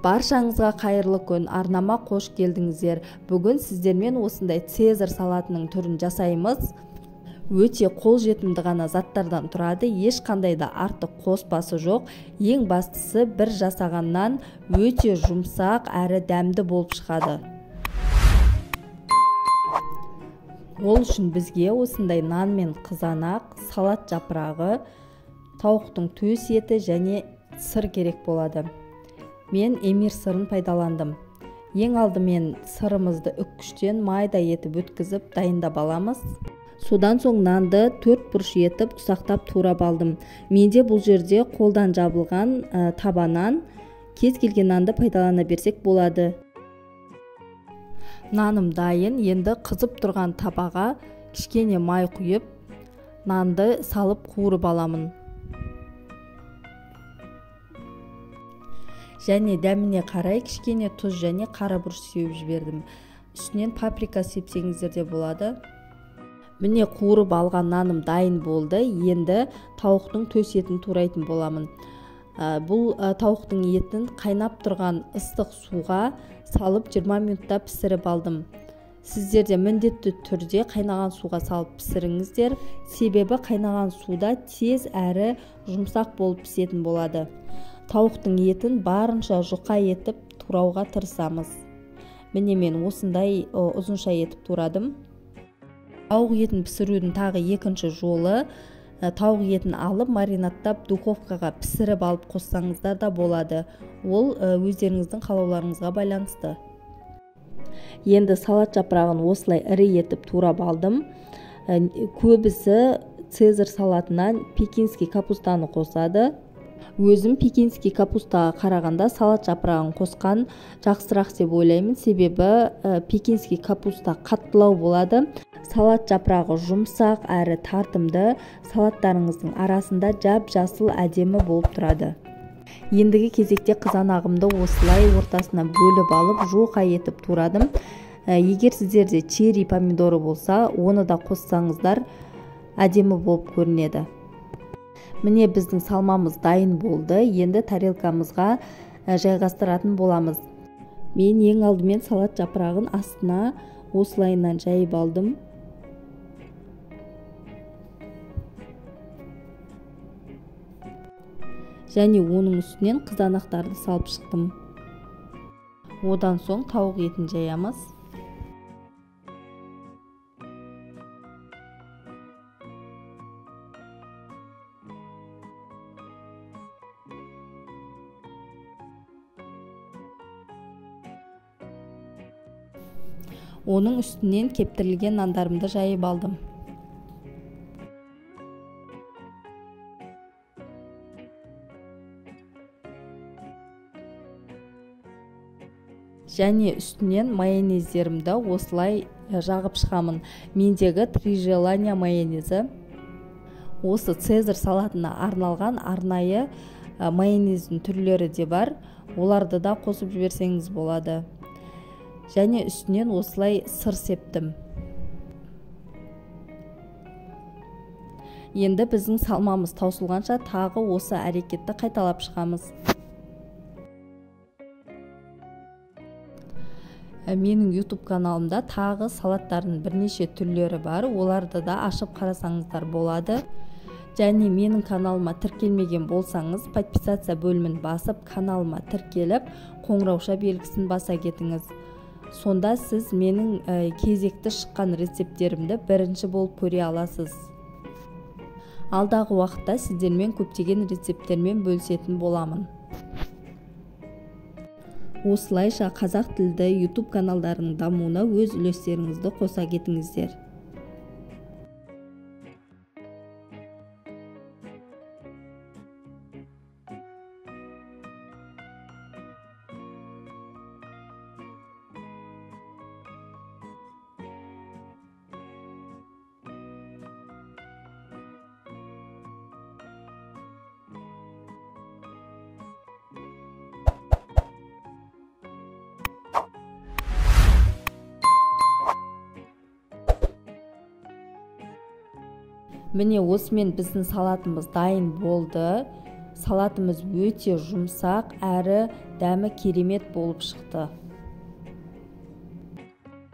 Баршаңызға қайырлы күн, арнама қош келдіңіздер. Бүгін сіздермен осындай цезарь салатының түрін жасаймыз. Өте қолжетімді ғана заттардан тұрады, ешқандай да артық қоспасы жоқ. Ең бастысы бір жасағаннан өте жұмсақ әрі дәмді болып шығады. Ол үшін бізге осындай нан мен қызанақ, салат жапырағы, тауықтың төс еті және сыр керек болады. Мен эмир сырын пайдаландым. Ең алдымен сырымызды үккіштен майда етіп өткізіп дайындап аламыз. Содан соң нанды төрт бұрыш етіп ұсақтап турап алдым. Менде бұл жерде қолдан жабылған таба нан, кез келген нанды пайдалана берсек болады. Наным дайын, енді қызып тұрған табаға кішкене май құйып, нанды салып қуырып аламын. Және дәміне қарай кішкене тұз және қара бұрыш сеуіп жібердім. Үстінен паприка сепсеңіздер де болады. Міне қуырып алған наным дайын болды. Енді тауықтың төс етін турайтын боламын. Бұл тауықтың етін қайнап тұрған ыстық суға салып 20 минутта пісіріп алдым. Сіздер де міндетті түрде қайнаған суға салып пісіріңіздер. Себебі қайнаған суда тез әрі жұмсақ болып пісетін болады. Тауықтың етін барынша жұқа етіп турауға тырысамыз. Міне мен осындай ұзынша етіп турадым. Тауық етін пісірудің тағы екінші жолы, тауық етін алып маринадтап духовкаға пісіріп алып қоссаңыздар да болады. Ол өздеріңіздің қалауларыңызға байланысты. Енді салат жапырағын осылай ірі етіп турап алдым. Көбісі цезарь салатынан пекинский капустаны қосады. Өзім пекинский капустаға қарағанда салат жапырағын қосқан жақсырақ деп ойлаймын. Себебі пекинский капуста қаттылау болады. Салат жапырағы жұмсақ әрі тартымды, салаттарыңыздың арасында жап-жасыл әдемі болып тұрады. Ендігі кезекте қызанағымды осылай ортасына бөліп алып, жұқа етіп турадым. Егер сіздерде черри помидоры болса, оны да қоссаңыздар әдемі болып көрінеді. Міне біздің салмамыз дайын болды. Енді тарелкамызға жайғастыратын боламыз. Мен ең алдымен салат жапырағын астына осылайынан жайып алдым. Және оның үстінен қызанақтарды салып шықтым. Одан соң тауық етін жаямыз. Оның үстінен кептірілген нандарымды жайып алдым. Және үстінен майонездерімді осылай жағып шығамын. Мендегі Три желания майонезі. Осы цезарь салатына арналған арнайы майонездің түрлері де бар. Оларды да қосып жіберсеңіз болады. Және үстінен осылай сыр септім. Енді біздің салмамыз таусылғанша тағы осы әрекетті қайталап шығамыз. Менің YouTube каналымда тағы салаттардың бірнеше түрлері бар. Оларды да ашып қарасаңыздар болады. Және менің каналыма тіркелмеген болсаңыз, подписаться бөлімін басып, каналыма тіркеліп, қоңырауша белгісін баса кетіңіз. Сонда сіз менің кезекті шыққан рецепттерімді бірінші болып көре аласыз. Алдағы уақытта сіздермен көптеген рецепттермен бөлісетін боламын. Осылайша қазақ тілді YouTube каналдарының дамуына өз үлестеріңізді қоса кетіңіздер. Міне осымен біздің салатымыз дайын болды. Салатымыз өте жұмсақ әрі дәмі керемет болып шықты.